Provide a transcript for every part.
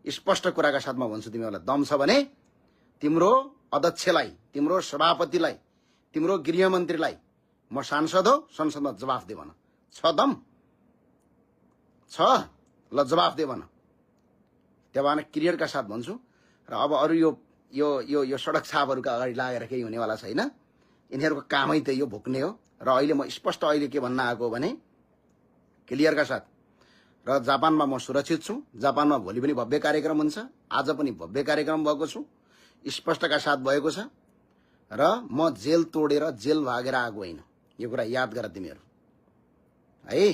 स्पष्ट कुराका साथमा भन्छु तिमीहरूलाई, दम छ भने तिम्रो अध्यक्षलाई, तिम्रो सभापतिलाई, तिम्रो गृहमन्त्रीलाई म सांसद हो, संसदमा जवाफ दे भन। छ दम छ, ल जवाफ दे भन। त्यो भएन क्लियरका साथ भन्छु। र अब अरू यो यो यो यो सडक छापहरूका अगाडि लागेर केही हुनेवाला छैन। यिनीहरूको कामै त यो भुक्ने हो। र अहिले म स्पष्ट अहिले के भन्न आएको भने क्लियरका साथ, र जापानमा म सुरक्षित छु। जापानमा भोलि पनि भव्य कार्यक्रम हुन्छ, आज पनि भव्य कार्यक्रम भएको छु, स्पष्टका साथ भएको छ। र म जेल तोडेर जेल भागेर आएको होइन, यो कुरा याद गर तिमीहरू है,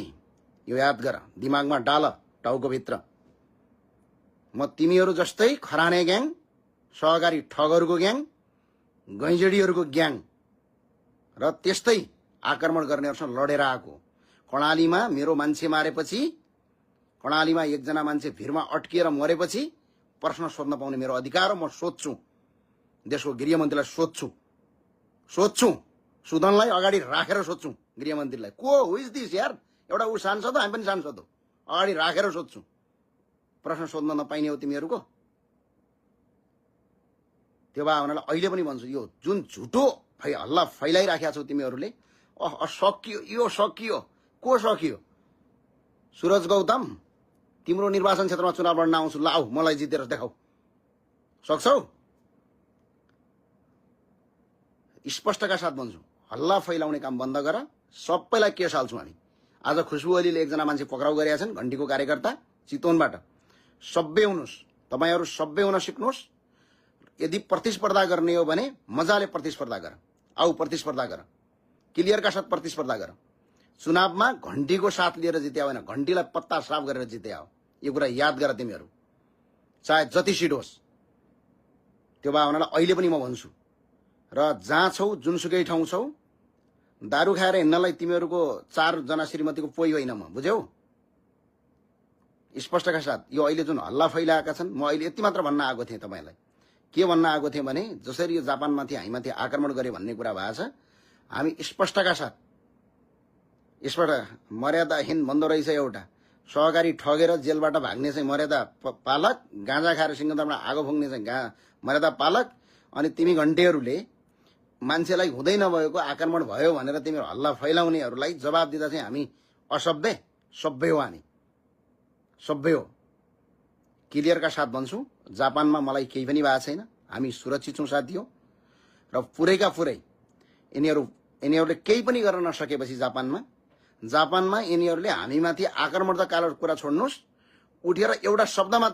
यो याद गर, दिमागमा डाल, टाउकोभित्र। म तिमीहरू जस्तै खराने ग्याङ, सहकारी ठगहरूको ग्याङ, गैँजडीहरूको ग्याङ र त्यस्तै आक्रमण गर्नेहरूसँग लडेर आएको। कर्णालीमा मेरो मान्छे मारेपछि, कर्णालीमा एकजना मान्छे भिरमा अड्किएर मरेपछि प्रश्न सोध्न पाउने मेरो अधिकार हो। म सोध्छु, देशको गृहमन्त्रीलाई सोध्छु, सुदनलाई अगाडि राखेर सोध्छु गृहमन्त्रीलाई, को हु इज दिस यार। एउटा ऊ सांसद हो, हामी पनि सांसद हो, अगाडि राखेर सोध्छु। प्रश्न सोध्न नपाइने हो तिमीहरूको। त्यो भए हुनाले अहिले पनि भन्छु, यो जुन झुटो हल्ला फैलाइराखेका छौ तिमीहरूले, सकियो, यो सकियो, को सकियो? सुरज गौतम, तिम्रो निर्वाचन क्षेत्रमा चुनाव लड्न आउँछु, ल आऊ, मलाई जितेर देखाऊ, सक्छौ? स्पष्टका साथ भन्छु, हल्ला फैलाउने काम बन्द गर, सबैलाई केस हाल्छौँ हामी। आज खुशबु ओलीले एकजना मान्छे पक्राउ गरेका छन्, घण्टीको कार्यकर्ता, चितवनबाट। सभ्य हुनुहोस्, तपाईहरू सभ्य हुन सिक्नुहोस्। यदि प्रतिस्पर्धा गर्ने हो भने मजाले प्रतिस्पर्धा गर, आऊ प्रतिस्पर्धा गर, क्लियरका साथ प्रतिस्पर्धा गर। चुनावमा घण्टीको साथ लिएर जित्या होइन, घण्टीलाई पत्ता साफ गरेर जित्या हो। यो कुरा याद गर तिमीहरू, चाहे जति सिट होस्। त्यो भए हुनाले अहिले पनि म भन्छु, र जहाँ छौ, जुनसुकै ठाउँ छौ, दारू खाएर हिँड्नलाई तिमीहरूको 4 जना श्रीमतीको पोइ होइन म, बुझ्यौ? स्पष्टका साथ यो अहिले जुन हल्ला फैलाएका छन्, म अहिले यति मात्र भन्न आएको थिएँ तपाईलाई। के भन्न आएको थिएँ भने जसरी यो जापानमाथि हामीमाथि आक्रमण गरे भन्ने कुरा भएको छ, हामी स्पष्टका साथ, स्पष्ट मर्यादाहीन भन्दो रहेछ एउटा सहकारी ठगेर जेलबाट भाग्ने चाहिँ मर्यादा पालक, गाँजा खाएर सिंहदरबारमा आगो फुक्ने चाहिँ मर्यादा पालक, अनि तिमी घण्टेहरूले मान्छेलाई हुँदै नभएको आक्रमण भयो भनेर तिमीहरू हल्ला फैलाउनेहरूलाई जवाब दिँदा चाहिँ हामी असभ्य, सभ्य हो, हामी सभ्य हो। क्लियरका साथ भन्छु, जापानमा मलाई केही पनि भएको छैन, हामी सुरक्षित छौँ साथी हो। र पुरैका पुरै यिनीहरूले केही पनि गर्न नसकेपछि जापानमा यिनीहरूले हामीमाथि आक्रमण त कालो कुरा छोड्नुहोस्, उठेर एउटा शब्दमा